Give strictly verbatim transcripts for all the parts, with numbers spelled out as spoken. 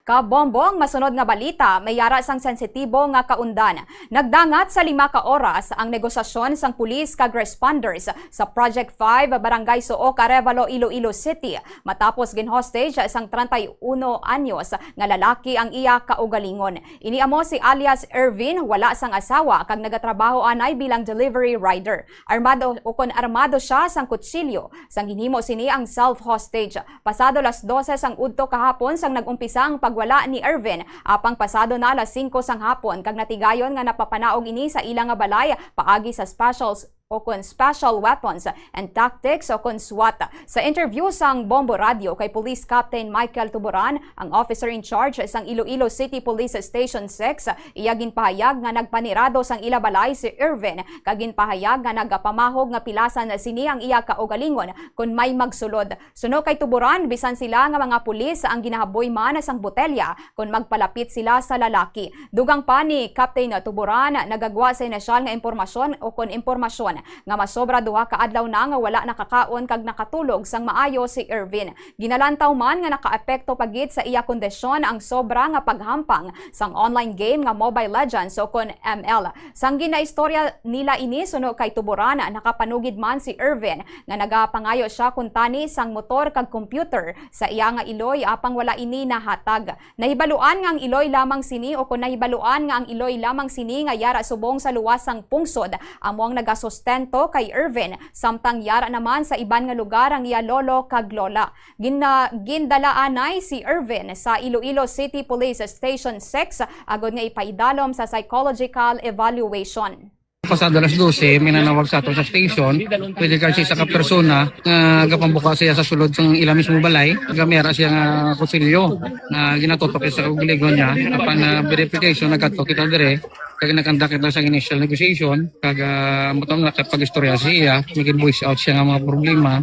Kabombo, ang masunod nga balita may yara sang sensitibo nga kaundan. Nagdangat sa lima ka oras ang negosasyon sang pulis kag responders sa Project five, Barangay Suok, Arevalo, Iloilo City, matapos gin-hostage sang treinta y uno anyos nga lalaki ang iya kaugalingon. Ini amo si alias Ervin, wala sang asawa kag nagatrabaho anay bilang delivery rider. Armado, ukon armado siya sang kutsilyo sang ginhimo sini ang self-hostage. Pasado las dose sang udto kahapon sang nag-umpisa ang pagwala ni Ervin, apang pasado na alas singko sang hapon kag natigayon nga napapanaog ini sa ila nga balay paagi sa special, ukon special weapons and tactics, ukon SWAT. Sa interview sang Bombo Radio kay Police Captain Michael Tuburan, ang officer in charge sang Iloilo City Police Station six, iya ginpahayag nga nagpanirado sang ila balay si Ervin kag ginpahayag nga nagapamahog nga pilasan sini ang iya kaugalingon kon may magsulod. Suno kay Tuburan, bisan sila nga mga pulis ang ginahaboy man sang botelya kon magpalapit sila sa lalaki. Dugang pa ni Captain Tuburan, nagagwa sa inisyal nga impormasyon ukon impormasyon nga masobra duha ka adlaw na nga wala nakakaon kag nakatulog sang maayo si Ervin. Ginalantaw man nga nakaapekto pa gid sa iya kondisyon ang sobra nga paghampang sang online game nga Mobile Legends ukon M L. Sang ginaistorya nila ini suno kay Tuburan, nakapanugid man si Ervin nga nagapangayo siya kuntani sang motor kag computer sa iya nga iloy, apang wala ini nahatag. Nahibaluan nga ang iloy lamang sini, ukon nahibaluan nga ang iloy lamang sini nga yara subong sa luwas sang pungsod amo ang nagasustento kay Ervin, samtang yara naman sa iban nga lugar ang iya lolo kag lola. Gina-, gindala anay si Ervin sa Iloilo City Police Station six agod nga ipaidalom sa psychological evaluation. Pasado alas dose, may nanawag sa ato sa station. Pwede ka siya sa kapersona nga gapambuka siya sa sulod sang ila mismo balay. Gamera siya nga kutsilyo nga ginatutok sa ugligon niya. Apan, ah, verification, nagkatok kita dire. Kag nagkanda kita sa initial negotiation. Kag, ah, mutam nakapag-istorya siya. Naging voice out siya nga mga problema.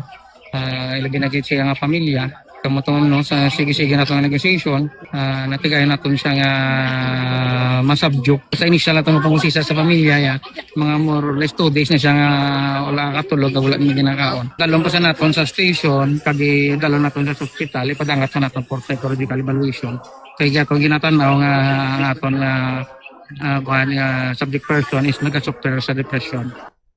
Ah, ilagay na gid siya nga pamilya. Kamo to, no, sa sige-sige nato nga negotiation, ah, natigayon naton siya nga masubject. Sa initial nato nga pangusisa sa pamilya, ya, mga more or less two days na siya nga wala katulog, wala na ginakaon. Dalon pa sa naton sa station, kag dalon naton sa ospital, ipadangat pa naton for psychological evaluation. Kay ako ginatanaw nga ang aton nga, ah, kuwan, nga subject person is nagasuffer sa depression.